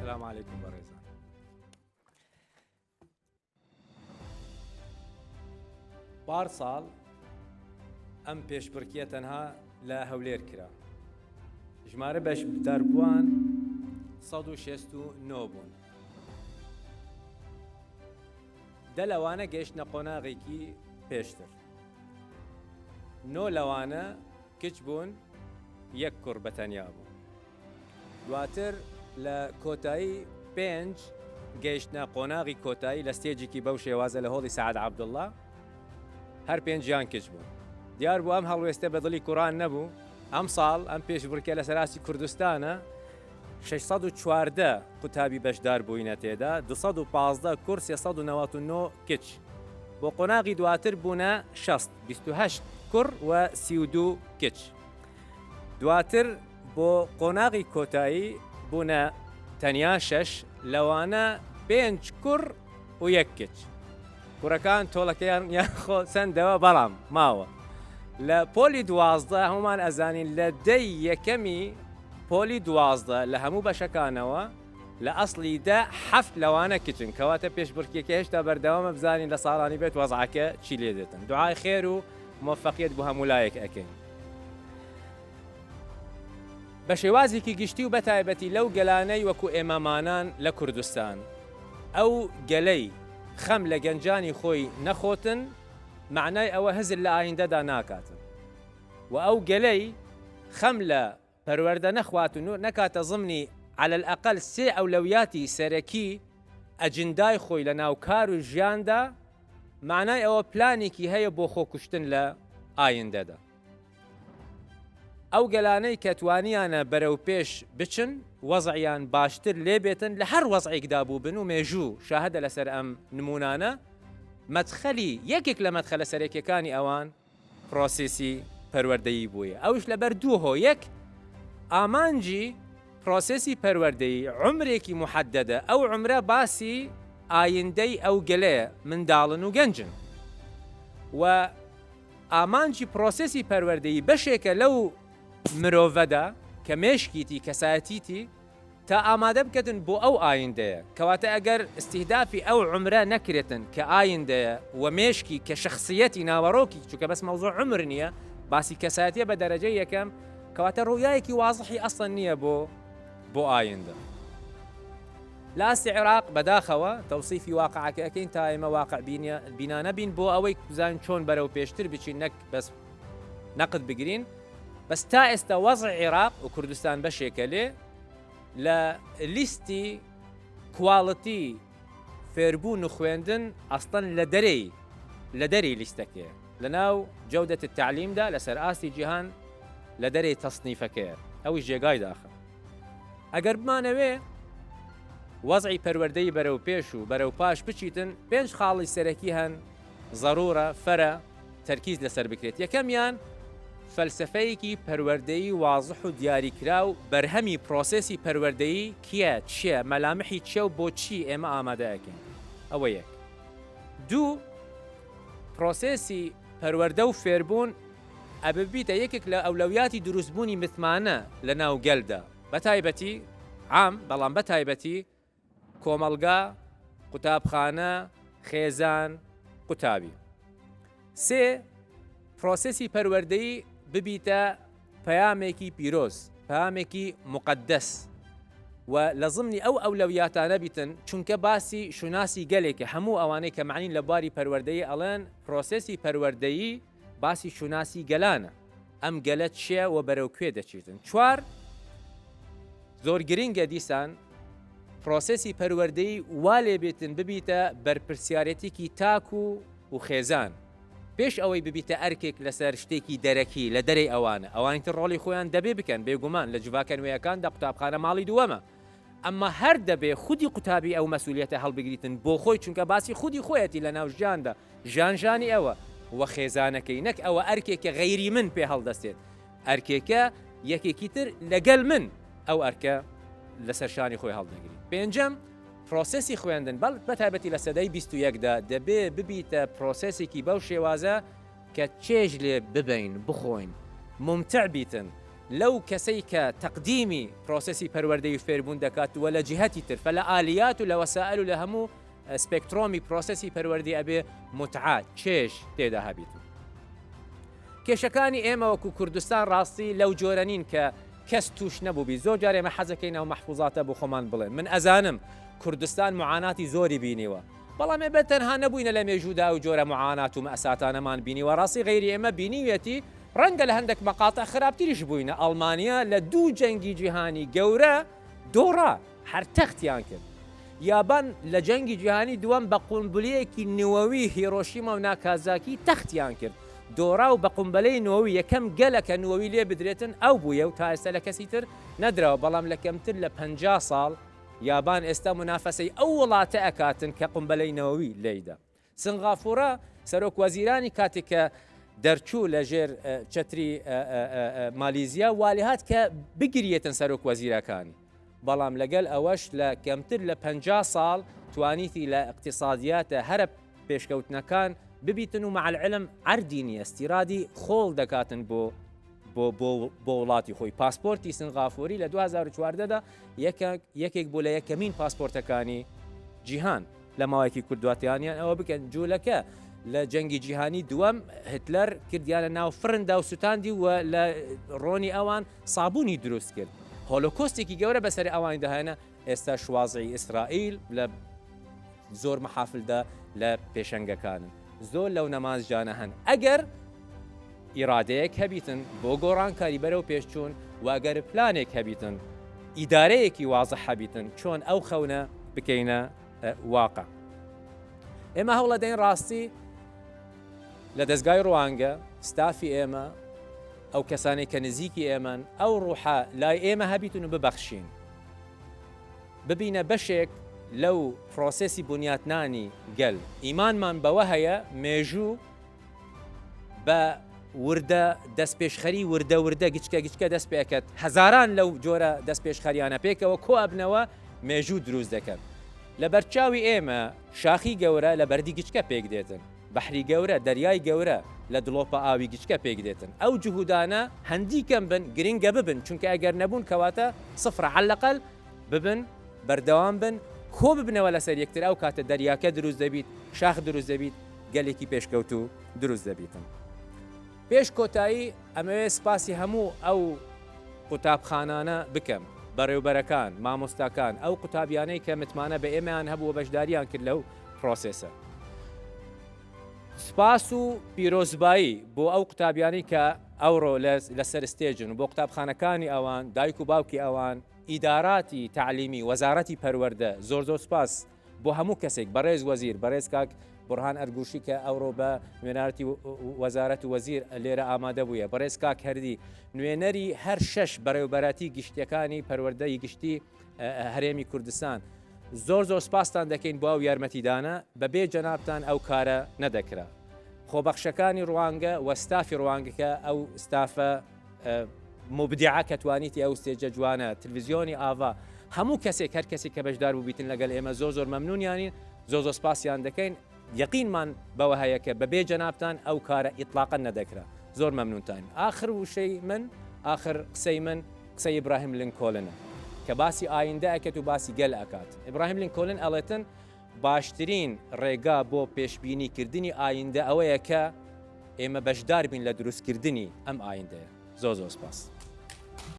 سلام علیکم بەڕێزان. پار ساڵ ئەم پێشبڕکیە تەنها لە هەولێر کرا. ژمارە بەشداربووان 169 بوون. دە لەوانە گەیشتنە قۆناغێکی پێشتر. نۆ لەوانە کچ بوون، یەک کوڕ بە تەنیا بوو. دواتر لە کۆتایی پێنج گەیشتنە قۆناغی کۆتایی لە stage ێکی بەو شێوازە لە هۆڵی سەعد عەبدوڵڵا هەر پێنجیان کچ بوون. دیار بوو ئەم هەڵوێستە بە دڵی کوڕان نەبوو. ئەمساڵ ئەم پێشبڕکێ لەسەر ئاستی کوردستانە 614 قوتابی بەشدار بووینە تێدا، 215 کوڕ 399 کچ. بۆ قۆناغی دواتر بوونە 60، 28 کوڕ و 32 کچ. دواتر بۆ قۆناغی کۆتایی بوونە تەنیا شەش، لەوانە پێنج کوڕ و یەک کچ. کوڕەکان تۆڵەکەیان یان خۆ سەندەوە بەڵام ماوە. لە پۆلی 12 هەمومان ئەزانین لە دەی یەکەمی پۆلی 12 لە هەموو بەشەکانەوە لە ئەسڵی دە حەفت لەوانە کچن کەواتە پێشبڕکێکە هێشتا بەردەوامە بزانین لە ساڵانی بێت وەزعەکە چی لێ دێتن دوعای خێر و مۆفەقیەت بۆ هەموو لایەک ئەکەین. بە شێوازێکی گشتی و بەتایبەتی لەو گەلانەی وەکو ئێمەمانان لە کوردستان، ئەو گەلەی خەم لە گەنجانی خۆی نەخۆتن، مەعنای ئەوە هزر لە ئایندەدا ناکاتن و ئەو گەلەی خەم لە پەروەردە نەخوات و نەکاتە زمنی علی الاقل سێ ئەولەویاتی سەرەکی ئەجندای خۆی لە ناو کار و ژیاندا، مەعنای ئەوە پلانێکی هەیە بۆ خۆکوشتن لە ئایندەدا. ئەو گەلانەی کە توانیانە بەرەو پێش بچن وەزعیان باشتر لێ بێتن لە هەر وەزعێکدا بووبن و مێژوو شاهدە لەسەر ئەم نمونانە مەدخەلی یەکێک لە مەدخەلە سەرەکیەکانی ئەوان پرۆسیسی پەروەردەیی بوویە ئەوش لەبەر دوو هۆ یەک ئامانجی پرۆسێسی پەروەردەیی عومرێکی موحەدەدە، ئەو عومرە باسی ئایندەی ئەو گەلەیە، منداڵن و گەنجن و ئامانجی پرۆسێسی پەروەردەیی بەشێکە لەو مرۆڤەدا کە مێشکیتی، کەسایەتیتی تا ئامادە بکەتن بۆ ئەو ئایندەیە، کەواتە ئەگەر ئیستیهدافی ئەو عومرە نەکرێتن کە ئایندەیە و مێشکی کە شەخسیەتی ناوەڕۆکی، چونکە بەس مەوزوع عومر نییە، باسی کەسایەتیە بە دەرەجەی یەکەم، کەواتە ڕوئیایەکی وازحی ئەسڵەن نییە بۆ بۆ ئایندە. لە ئاستی عێراق بەداخەوە تەوسیفی واقعەکە ئەکەین تا ئێمە واقع بینانە بین بۆ ئەوەی بزانین چۆن بەرەو پێشتر بچین نەک بەس نەقد بگرین بەس تا ئێستا وەزع عێراق و کوردستان بەشێکە لێ لە لیستی quality فێربوون و خوێندن ئەسڵەن لە دەرێی لە دەری لیستەکەیە لە ناو جودة التعلیم دا لەسەر ئاستی جیهان لە دەرێی تەسنیفەکەیە ئەویش جێگای داخە ئەگەر بمانەوێ وەزعی پەروەردەی بەرەو پێش و بەرەو پاش بچیتن پێنج خاڵی سەرەکی هەن زەرورە فەرە تەرکیز لەسەر بکرێت یەکەمیان فەلسەفەیەکی پەروەردەیی وازح و دیاریکراو بەرهەمی پرۆسێسی پەروەردەیی کیە چیە مەلامحی چیە و بۆچی ئێمە ئامادە ئەکەین ئەوە یەک دوو پرۆسێسی پەروەردە و فێربوون ئەببیتە یەکێک لە ئەولەویاتی دروستبوونی متمانە لە ناو گەلدا بەتایبەتی عام بەڵام بەتایبەتی کۆمەڵگا، قوتابخانە، خێزان، قوتابی. سێ، پرۆسێسی پەروەردەیی ببیتە پەیامێکی پیرۆز، پەیامێکی موقەدەس و لە زمنی ئەو ئەولەویاتانە بیتن، چونکە باسی شوناسی گەلێکە، هەموو ئەوانەی کە مەعنین لە بواری پەروەردەیی ئەڵێن پرۆسێسی پەروەردەیی باسی شوناسی گەلانە، ئەم گەلە چیە و بەرەو کوێ دەچیتن. چوار، زۆر گرنگە دیسان پرۆسێسی پەروەردەیی وا لێ بێتن ببیتە بەرپرسیارێتیکی تاک و و خێزان پێش ئەوەی ببیتە ئەرکێک لەسەر شتێکی دەرەکی لە دەرەی ئەوانە ئەوانی تر ڕۆڵی خۆیان دەبێ بکەن بێگومان لە جڤاکە نوێیەکاندا قوتابخانە ماڵی دووەمە ئەمما هەر دەبێ خودی قوتابی ئەو مەسئولیەتە هەڵبگریتن بۆ خۆی چونکە باسی خودی خۆیەتی لە ناو ژیاندا ژیان ژانی ئەوە و خێزانەکەی نەک ئەوە ئەرکێکە غەیری من پێ هەڵدەستێت ئەرکێکە یەکێکی تر لەگەل من ئەو ئەرکە لەسەر شانی خۆی هەڵدەگری. پێنجەم، پرۆسێسی خوێندن بەڵ بەتایبەتی لە سەدەی 21 دا دەبێ ببیتە پرۆسێسێکی بەو شێوازە کە چێژ لێ ببەین بخۆین ممتع بیتن. لەو کەسەی کە تەقدیمی پرۆسێسی پەروەردەی و فێربوون دەکات و لە جیهەتی تر فە لە ئالیات و لە وەسائل و لە هەموو سپێکترۆمی پرۆسێسی پەروەردەی ئەبێ متعە، چێژ، تێدا هەبیت. کێشەکانی ئێمە وەکو کوردستان ڕاستی لەو جۆرە نین کە کەس توش نەبووبی زۆر جار ئێمە حەزەکەین ئەو مەحفوزاتە بۆ خۆمان بڵێن من ئەزانم کوردستان معاناتی زۆری بینیوە بەڵام ئێمە تەنها نەبووینە لە مێژوودا ئەو جۆرە معانات و مەئساتانەمان بینیوە ڕاستی غەیری ئێمە بینیویەتی ڕەنگە لە هەندێک مەقاتع خراپتریش بووینە ئەڵمانیا لە دوو جەنگی جیهانی گەورە دۆڕا هەر تەختیان کرد. یابان لە جەنگی جیهانی دووەم بە قونبلیەکی نوەوی هیرۆشیما و ناکازاکی تەختیان کرد. دۆڕا و بە قونبەلەی نوەوی یەکەم گەلە کە نوەوی لێ بدرێتن ئەو بوویە و تا ئێستا لە کەسی تر نەدراوە بەڵام لە کەمتر لە 50 ساڵ یابان ئێستا مونافەسەی ئەو وڵاتە ئەکاتن کە قونبەلەی نەوەوی لێیدا. سنغافورە سەرۆک وەزیرانی کاتێک کە دەرچوو لە ژێر چەتری مالیزیا والیهات کە بگریێتن سەرۆک وەزیرەکانی بەڵام لەگەل ئەوەش لە کەمتر لە 50 ساڵ توانیتی لە اقتصادیاتە هەرە پێشکەوتنەکان ببیتن و مع العلم عەردی نییە استیرادی خۆڵ دەکاتن بۆ بۆ بۆ بۆ وڵاتی خۆی پاسپۆرتی سنغافوری لە 2014 دا یەکێک بوو لە یەکەمین پاسپۆرتەکانی جیهان. لە ماوەیەکی کورت دواتیانیان ئەوە بکەن جوولەکە لە جەنگی جیهانی دووەم هتلەر کردیانە ناو فرندا و سوتاندی و لە ڕۆنی ئەوان سابوونی دروست کرد هۆلۆکۆستێکی گەورە بەسەر ئەوانی داهێنا ئێستا شوازی ئیسرائیل لە زۆر محافلدا لە پێشەنگەکانن زۆر لەو نەمازجانە هەن ئەگەر ئیرادەیەک هەبیتن بۆ گۆڕانکاری بەرەو پێشچوون و ئەگەر پلانێک هەبیتن ئیدارەیەکی وازح هەبیتن چۆن ئەو خەونە بکەینە واقع ئێمە هەوڵەدەین ڕاستی لە دەستگای ڕوانگە ستافی ئێمە ئەو کەسانەی کە نزیکی ئێمەن ئەو ڕوحە لای ئێمە هەبیتن و ببەخشین ببینە بەشێک لەو پرۆسێسی بنیاتنانی گەل ئیمانمان بەوە هەیە مێژوو بە وردە دەستپێشخەری وردە وردە گچکە گچکە دەست پێکەت هەزاران لەو جۆرە دەستپێشخەریانە پێکەوە کۆ ئەبنەوە مێژوو دروست دەکەن. لە بەرچاوی ئێمە شاخی گەورە لە بەردی گچکە پێک دێتن، بەحری گەورە، دەریای گەورە لە دڵۆپە ئاوی گچکە پێک دێتن. ئەو جهودانە هەندی کەم بن گرنگە ببن چونکە ئەگەر نەبوون کەواتە سفرە عەلەقەل ببن بەردەوام بن کۆ ببنەوە لەسەر یەکتر ئەو کاتە دەریاکە دروست دەبیت شاخ دروست دەبیت گەلێکی پێشکەوتوو دروست دەبیتن. پێش کۆتایی ئەمەوێ سپاسی هەموو ئەو قوتابخانانە بکەم، بەڕێوبەرەکان، مامۆستاکان، ئەو قوتابیانەی کە متمانە بە ئێمەیان هەبوو و بەشداریان کرد لەو پرۆسێسە. سپاس و پیرۆزبایی بۆ ئەو قوتابیانەی کە ئەوڕۆ لەسەر ستێجن و بۆ قوتابخانەکانی ئەوان، دایک و باوکی ئەوان، ئیداراتی تەعلیمی وەزارەتی پەروەردە زۆر زۆر سپاس. بۆ هەموو کەسێک، بەڕێز وەزیر، بەڕێز کاک بوڕهان ئەرگوشی کە ئەوڕۆ بە نوێنەرایەتی وەزارەت و وەزیر لێرە ئامادە بوویە، بەڕێز کاک هەردی نوێنەری هەر شەش بەڕێوبەرایەتی گشتیەکانی پەروەردەی گشتی هەرێمی کوردستان، زۆر زۆر سپاستان دەکەین بۆ ئەو یارمەتیدانە، بەبێ جەنابتان ئەو کارە نەدەکرا. خۆبەخشەکانی ڕوانگە و ستافی ڕوانگەکە ئەو ستافە موبدیعە کە توانیتی ئەو stage ە جوانە تلویزیۆنی ئاڤا هەموو کەسێک هەر کەسێک کە بەشدار بووبیتن لەگەل ئێمە زۆر زۆر مەمنونیانین زۆر زۆر سپاسیان دەکەین یەقینمان بەوە هەیە کە بەبێ جەنابتان ئەو کارە ئیتلاقەن نەدەکرا زۆر مەمنونتانین ئاخر وشەی من ئاخر قسەی من قسەی ئیبراهیم لینکۆلنە کە باسی ئایندە ئەکەت و باسی گەل ئەکات ئیبراهیم لینکۆلن ئەڵێتن باشترین ڕێگا بۆ پێشبینی کردنی ئایندە ئەوەیە کە ئێمە بەشدار بین لە دروستکردنی ئەم ئایندەیە. زۆر زۆر سپاس.